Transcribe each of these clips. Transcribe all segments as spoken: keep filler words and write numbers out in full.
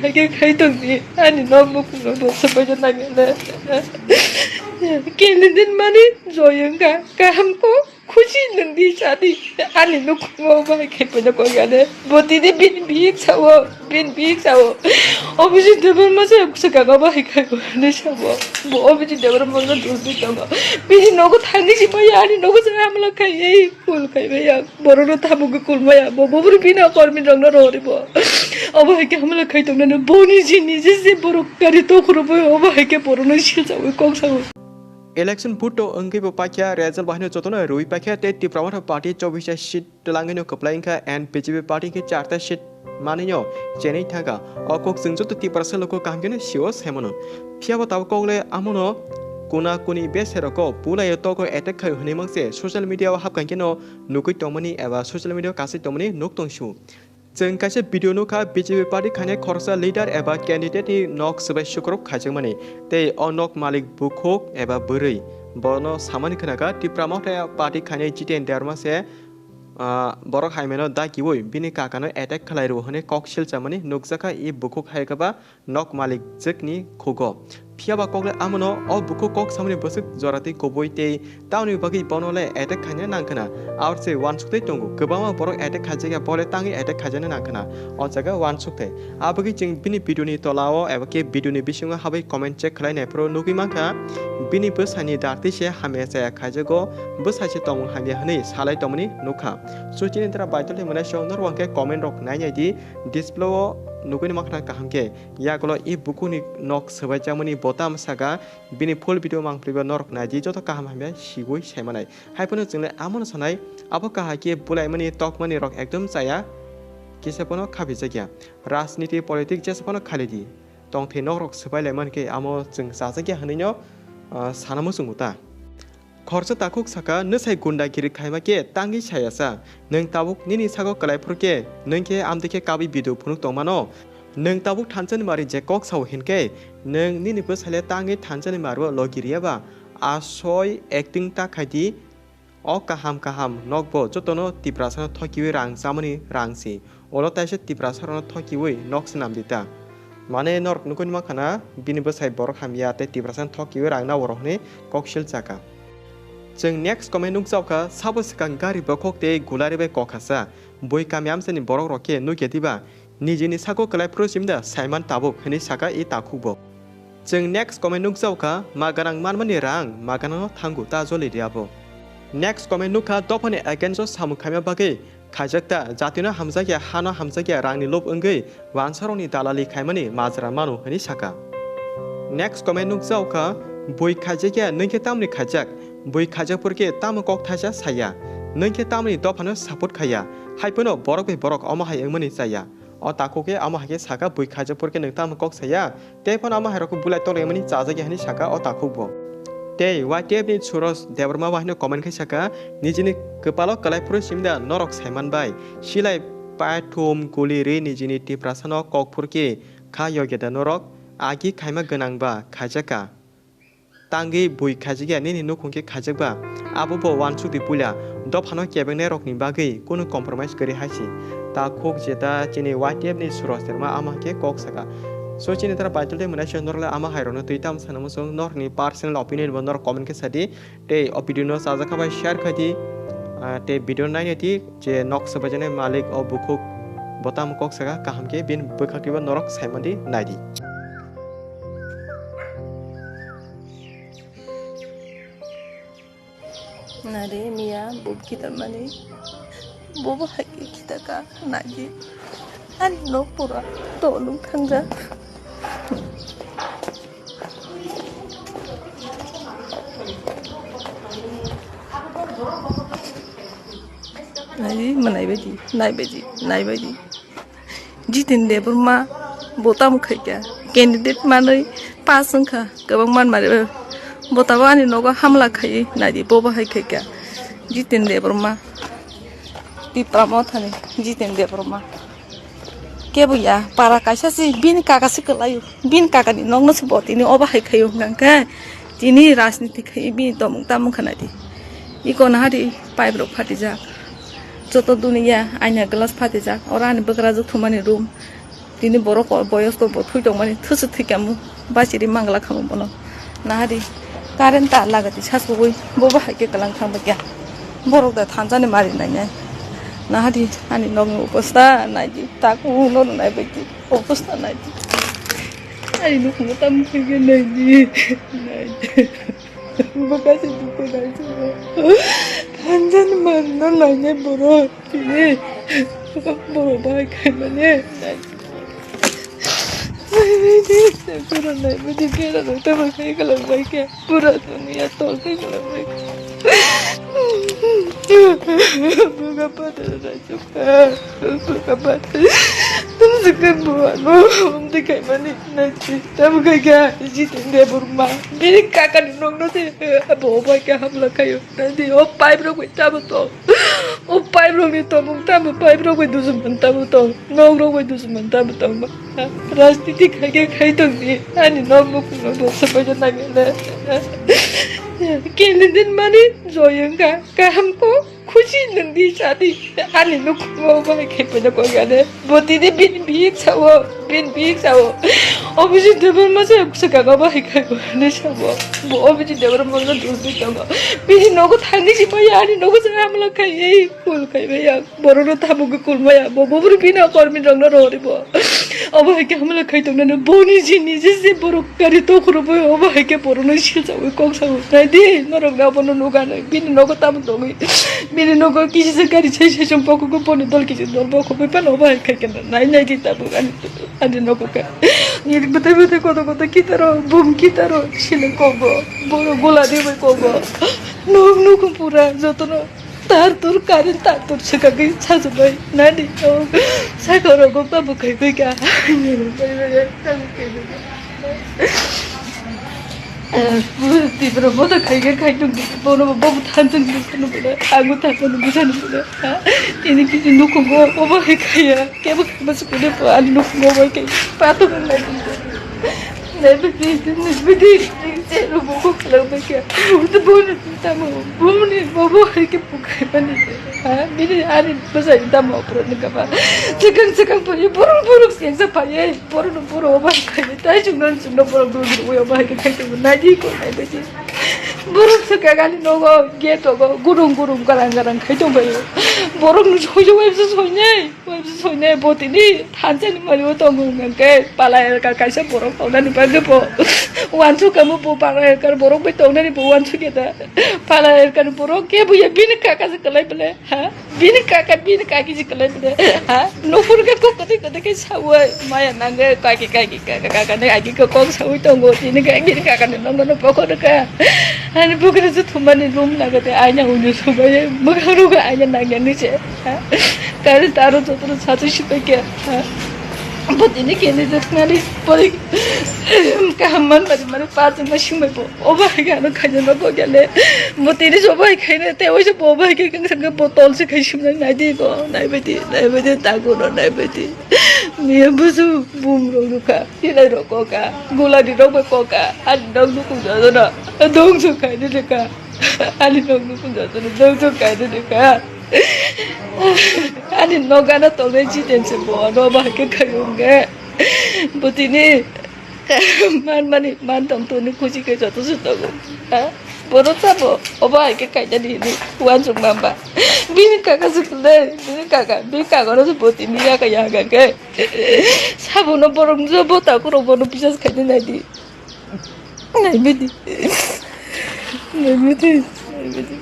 Khaikhe khai tongdi, ani nok bukhukno dosa paina nangya le. Candidate mani joyong kha, kaham kok, khusi nungdi sadi. Ani nukhungo obo hai khai paina kok ya le. Bo tini bini bihik sao, bini bihik sao. Abhijit Debbarma se swkang obo hai khai paina sao. Bo Abhijit Debbarma no dusdi tongo. Bini nogo thangwi si maya, ani nogo se hamla khai, ei kul khai maya. Borokno tabuk kulmaya, bo bubur bina kormi rokno rori bo. Obo hai khe hamla khai tongnani boni jini je je borok kari tokhoro bo obo hai khe borokno silchawi kok sawi. Election vote to wngwi bo paikha result bahino jotono rwi paikha tei Tipra Motha Party chobista seat twlangwino kwplai wngkha and B J P party khe charta seat manwino chenwi thangkha. O kok chwng joto Tiprasa luku kaham kheno sio saimano. Phiya bo tabuk kok le amono kuna kuni beserogo pulaio togo attack khai hwnwi mangse social media o hapkang kheno nugwi tongmani eba social media o kasai tongmani nuk tong sio. Chwng kaisa video nukha B J P party khainai khoroksa leader eba candidate ni nok swbai sukrok khaijakmani tei o nok malik bukhuk eba bwrwi bono samani khnakha Tipra Motha party khainai Jiten Debbarma se, ah, borok hai mano dagiui bini kakano attack khlai rw hwnwi kok silchamani nukjakha i bukhuk hai khe ba nok malik jwkni khugo. Phiya ba kok le amono o bukhuk kok samani bwswk jora tei kubui tei tamoni bagwi bono le attack khaina nang khna. Aor se uansuk tei tongo. Kwbangma borok attack khaijak ya, bo le tangwi attack khaijakna nang khna. O jaga uansuk thai. A bagwi chwng bini video ni tola o eba khe video ni bisingo habwi comment check khlai nai phuru nugwi mankha. Bini bwsani dakti se hamya chaya khaijago, bwsai se tongmung hamya hwnwi salai tongmani nukha. So chini dra baitol tei mwnai song norok hwnkhe comment rok nai nai di. Display o nugwi mankha kaham khe. Yagulo i bukhukni nok swbaijakmani botam saka bini full video mangpili bo norok nai di joto kaham hamya sigwi saimanai. Hai phano chwng le amono sanai abo kahai khe bulaimani tokmani rok ekdom chaya kisa phano khapijakya. Rajniti politik jesa phano khali di. Tongthai nok rok swbai laimani khe amo chwng chajakya hwnwi no, ah, sana muchungo ta. Khoroksa takhuk saka, "Nwsai gundagiri khaima khe tangwi saya sa. Nwng tabuk nini sago kwlai phuru khe, nwng khe amtwi khe kabwi video phunuk tongmano. Nwng tabuk thansa ni mari je kok sao hinkhe, nwng nini bwsai le tangwi thansa ni mari o logi riya ba? Asoi acting ta khai di." O kaham kaham nokbo jotono Tiprasano thokiwi rang chamani rang si. Ulo taisa Tiprasarokno thokiwi nok swnam di ta. Mane norok nukuni mankha na bini bwsai borok hamya tei Tiprasano thokiwi rang nao rok hwnwi kok sil chaka. Chwng next comment nukjaokha, sabo swkang gari bokhok tei gulari bai kokhasa. Bui kami amchani borok rok khe nukya diba? Nijini sako kwlai phuru simda saiman tabuk hwnwi saka i takhukbo. Chwng next comment nukjaokha, ma gwnang manmani rang, ma gwnangno thango ta joli di abo. Next comment nukha, dophani against o samung khaima bagwi khaijak ta, jatino hamjakya, hano hamjakya, rangni lob wngwi wansarokni dalali khaimani majra mano hwnwi saka. Next comment nukjaokha, bui khaijakya, nwng khe tamni khaijak? Bui khaijak phuru khe tamo kok thaisa saya? Nwng khe tamni dophano support khaiya? Hai phano borok bai borok omo hai wngmani chaya. O takhuk khe amo hai khe saka, bui khaijak phuru khe nwng tamo kok saya? Tei phano amo hai rok bulai tonglaimani chajakya hwnwi saka o takhuk bo. Tei Y T F ni Suros Debbarma wahino comment khai saka, "Nijini kwpalo kwlai phuru simda norok saiman bai. Silai paithum guli ri nijini Tiprasano kok phuru khe kha yogya da norok? Agi khaima gwnang ba khaijakha." Tangwi bui khaijakya nini nukhung khe khaijakba, abo bo uansuk di puila, dophano kebengnai rokni bagwi kunu compromise kwrwi hai se. Takhuk jeta chini Y T F ni Suros Debbarma ama khe kok saka. So chini tara baitol tei mwnai se norle ama hai rokno twi tam sana muchung norni personal opinion bo norok comment khe sadi tei o video no chajakha bai share khai di, ah, tei video nainai di je nok swbaijani malik o bukhuk bo tamo kok saka kaham khe bini bwkhak twibo norok saimandi naidi. Nare miya bub kitar mani bobo hai kita ka nagi ani nok pura tolung thangja. Nai manai baidi, nai baidi, nai baidi. Jiten Debbarma bo tamo khaikha, candidate manwi pass wngkha, kwbang manmari bo tabo ani nogo hamla khaiwi naidi, bobo hai khaikha Jiten Debbarma, Tipra Mothani Jiten Debbarma. Kebo ya, para kaisa se bini kaka se kwlaio, bini kakani nokno se bo tini obo hai khaio hwnkha khe, tini rajniti khai bini tongmung tamung kha naidi. Iko nahadi pipe rok phatijak. Joto duniya aina glass phatijak. Oro ani bwkrajwk thumani room. Tini borok o boyos ko bo thui tongmani thusu thwi kamu bachiri mangla khamu bono. Nahadi current ta lagati sasugwi bo bahai khe kwlang thang bakya. Borok da thansa ni mari nai nai. Nahadi ani nokni obostha naidi, takhuk no nai baidi obostha naidi. Ani nukhungo tamo khaikhe naidi, naidi. Bo kaisa dukhu naisingmo. Thansa ni mari no lainai borok. Tini borok bahai khaimani. Pura nai bidi bera rok tamo khai kalang bai khe. Pura dunia tol khai kalang bai khe. Buka pada rajukha. Buka pada. Tum suka buat mo. Umdi khaimani nai. Tamo khai khe. Jitendra Burma. Bini kaka ni nokno se. Abo bai khe hamla khayo. Nadi o pipe rok bai tamo tong. O pipe rok ni tongmung tamo, pipe rok bai dusumani tamo tong. Nok rok bai dusumani tamo tong. Rajniti khai khe khai tong di. Ani nok nukhung no bo sapai ja nang le. Kini din mani joy wngkha. Kaham ko khusi nang di cha di. Ani nukhung o bai khai pai da koi gane. Bo tini bini bihik sao, bini bihik sao. Obhijit Debbarma se swkang obo hai khai bo hinwi sao. Bo Obhijit Debbarma no dusdi tongo. Bini nogo thangwi si maya, ani nogo se hamla khai ei kul khai maya. Borok no tabuk kul maya. Bo bubur bini kormi rok no rohori bo. Obo hai khe hamla khai tongnani boni jini je se borok gari tokhoro bo obo hai khe borok no silchawi kok sao. Nai di norok na bono nuga nai. Bini nogo tamo tongwi. Bini nogo kisi se gari sai sai song pokok boni dol kisi dol pokok bai pano obo hai khai khe nai nai di tabuk ani. Ani nogo kha. Ni bwtwi bwtwi koto koto kitaro, bum kitaro, sile kogo, boro gola di bai kogo. Nuk nuk pura jotono tar tur current tar tur swkagwi sajagwi nani o saka rogo ta bwkhai bai kha. Tipra boda khai khe khai nuk di, bono bo thansa ni bwsano bwle, ang bo thansa ni bwsano bwle. Tini kisi nukhungo obo hai khaiya, kebo kebo sukudi po ani nukhungo obo hai khaiya. Pato nang lai. Nai bidi, nai bidi, se rubo ko khalang bai khe. Utu boni tamo, boni bobo hai khe pukai mani. Ha, bini ani bwsai tamo opro ni kaba. Chikang chikang po, borok borok sengsa pai, borok no borok obo hai khaiya. Tai chungno chungno borok dul dul obo hai khe khai tamo. Nai di ko nai bidi. Borok swkang ani nogo gate rogo gurung gurung garang garang khai tongbaio. Borokno soijabai se soinai, bai se soinai bo tini thansa ni mari o tongo hwnkhe pala elka kaisa borok tongnani bagwi bo uansuk kamo bo pala elkar borok bai tongnani bo uansuk ya da. Pala elkar borok kebo ya bini kaka se kwlai bwle ha. Bini kaka, bini kaki si kwlai bwle. Ha? Nukhung khe kok kwtwi kwtwi khe saui. Maya nangwi kaki, kaki, kaka, kaka ni agi khe kok saui tongo. Tini khe bini kaka ni nokno no pokor kha. Ani bukre se thumani room lagate aina hwnwi subai. Bwkhak rok aina nangya ni se. Ha? Kari taro jotoro sachu sipai khe. Ha? Bo tini khe ni je thangani pori. Kaham man bari mani pa jengma singbai bo. Obo hai khe ano khaina no bo gele. Bo tini se obo hai khaina, tei oise bo obo hai khe khe khe botol se khai simna nai di bo. Nai bai di, nai bai di, tago no nai bai di. Miya busu bum rok nukha, silai rok koka, gulani rok bai koka, ani nok nukhung joto no dongso khai di nukha. Ani nok nukhung joto no dongso khai di nukha. Ani nok gana tongnai chiten se bo ano obo hai khe khai wngkhe. Bo tini Man mani, man tong toni khusi khe joto se tongo. Ha? Bono sabo, obo hai khe kainani hini uansuk mamba. Bini kaka se kwlai, bini kaka, bini kaka no se bo tini yaka yaka khe. Sabo no borok no bo takhuk rok bono bisas khaina nai di. Nai bidi. Nai bidi. Nai bidi.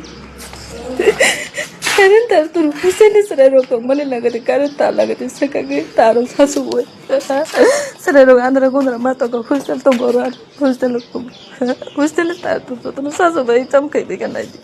Current tar turu husai ni chwrai rok tong mani lagadi current tar lagadi sakagwi tar rok sasugwi. Chwrai rok andra gundra ma tongo, hostel tongo oro, hostel, hostel ta jotono sasu bai cham khai bai kha nai di.